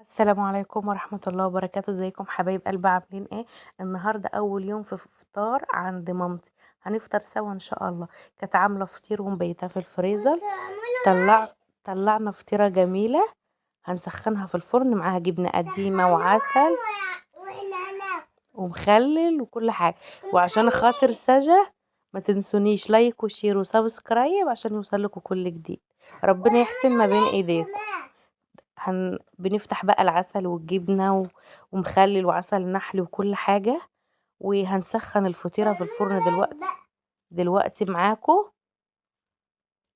السلام عليكم ورحمة الله وبركاته. ازيكم حبايب قلب، عاملين ايه؟ النهاردة اول يوم في فطار عند مامتي، هنفطر سوا ان شاء الله. كانت عاملة فطير ومبيتاه في الفريزر، طلعنا فطيرة جميلة هنسخنها في الفرن، معاها جبنة قديمة وعسل ومخلل وكل حاجة. وعشان خاطر سجا ما تنسونيش like و share و subscribe عشان يوصلكوا كل جديد. ربنا يحسن ما بين ايديكم. بنفتح بقى العسل والجبنة ومخلل وعسل نحل وكل حاجة، وهنسخن الفطيرة في الفرن دلوقتي معاكم،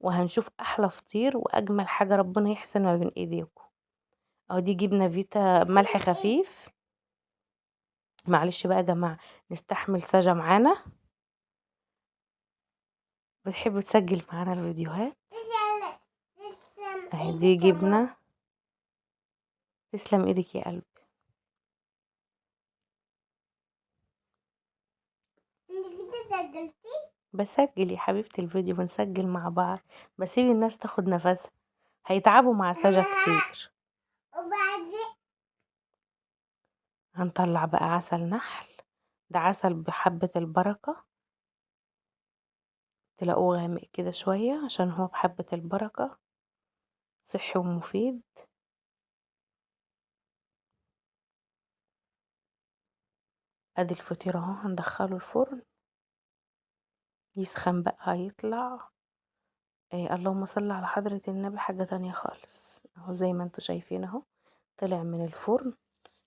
وهنشوف احلى فطير واجمل حاجة. ربنا يحسن ما بين ايديكم. اهو دي جبنة فيتا ملح خفيف. معلش بقى يا جماعة نستحمل سجا معانا، بتحب تسجل معانا الفيديوهات. اهي دي جبنة. تسلم ايدك يا قلبي. بسجل يا حبيبتي الفيديو، بنسجل مع بعض، بسيب الناس تاخد نفسها، هيتعبوا مع سجا كتير. هنطلع بقى عسل نحل، ده عسل بحبة البركة، تلاقوه غامق كده شوية عشان هو بحبة البركة، صحي ومفيد. ادي الفطير اهو، هندخله الفرن يسخن بقى، هيطلع إيه اللهم صل على حضرة النبي، حاجة تانية خالص. اهو زي ما انتوا شايفين اهو طلع من الفرن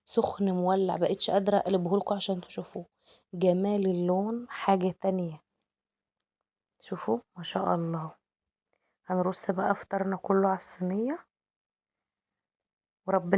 سخن مولع، بقيتش قادرة اقلبه لكم عشان تشوفوه جمال اللون، حاجة تانية. شوفوا ما شاء الله. هنرص بقى فطارنا كله على الصينية، وربنا